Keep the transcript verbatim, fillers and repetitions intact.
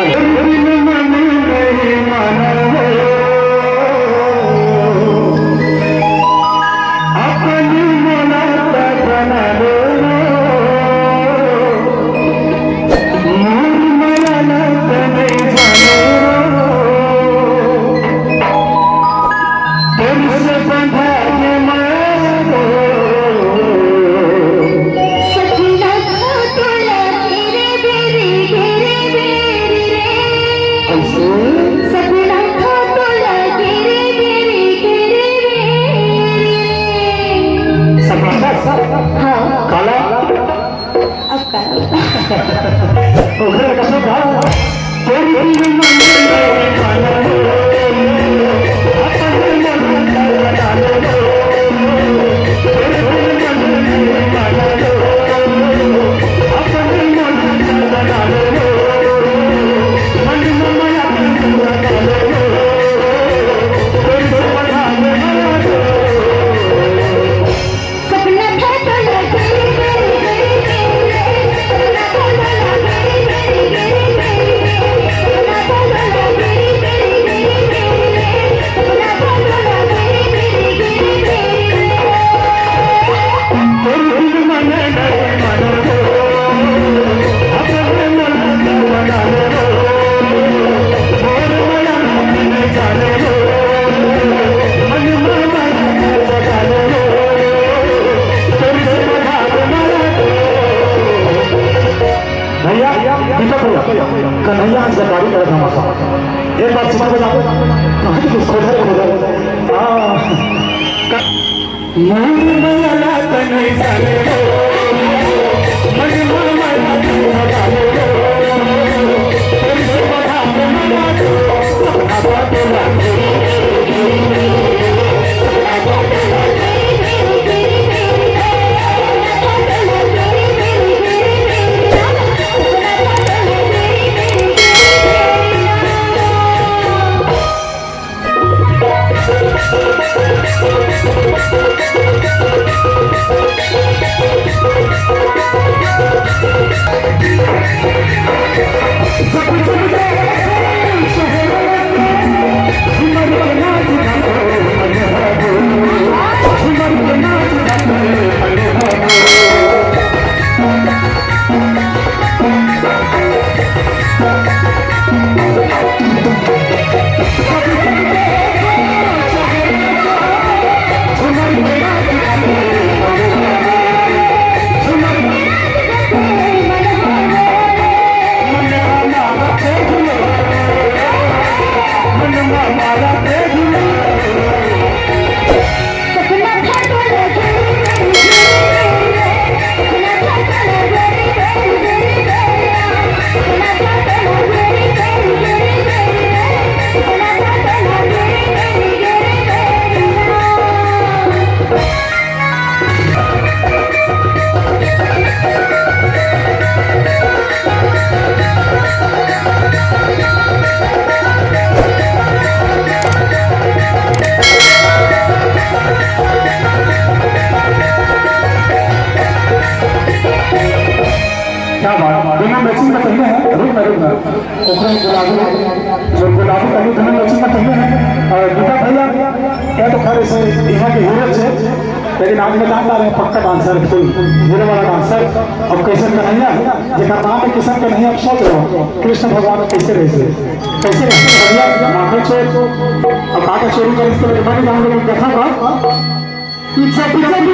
बिन मन नहीं मानव, अपन मोला त बना लो, मोर माया ला त नहीं जानो। तोर से बंधा ये माया रो। सपना था तोला घेरे बेरी, घेरे बेरी रे। ऐसे? सपना था तोला घेरे बेरी, घेरे बेरी रे। सपना था? हाँ। काला? अब का? ओकरे कसम बा। सपना था तोला घेरे बेरी, घेरे बेरी रे। सपना था तोला घेरे बेरी, घेरे बेरी रे। सपना था तोला घेरे बेरी, घेरे बेरी रे। सपना था तोला घेरे बेरी, घेरे बेरी रे। तोर बिन मन नहीं मानव, अपन मोला त बना लो। भैया, दीपक भैया, कन्हैया आज गद्दारी करत हे हमर साथ। एक बार सितार बजा दो। कहाँ तक उसको उधर, उधर। हाँ। क- मोर माया ला त नहीं जाने हो, मन माया ला त नहीं जाने हो, तेरे से बड़ा अपना ला दो, अपना बात ला दो। क्या बात, दोनों मैचिंग में पहले हैं, रुक ना, रुक ना। ओकरा गुलाबी, जो गुलाबी कली दोनों मैचिंग में पहले हैं। और दीपक भैया, क्या तो खैर इसे यहाँ के हीरो थे, लेकिन आज मैं जानता रहे पक्का डांसर, फुल हीरो वाला डांसर। अब कैसे कन्हैया, जेकर नाम है किशन कन्हैया, अब सोच रहे हो कृष्ण भगवान कैसे रहे, कैसे रहे भैया, माथे चोर, अब आगे चोरी कर इसको मैं नहीं जानूंगा, देखा था। पीछे पीछे भी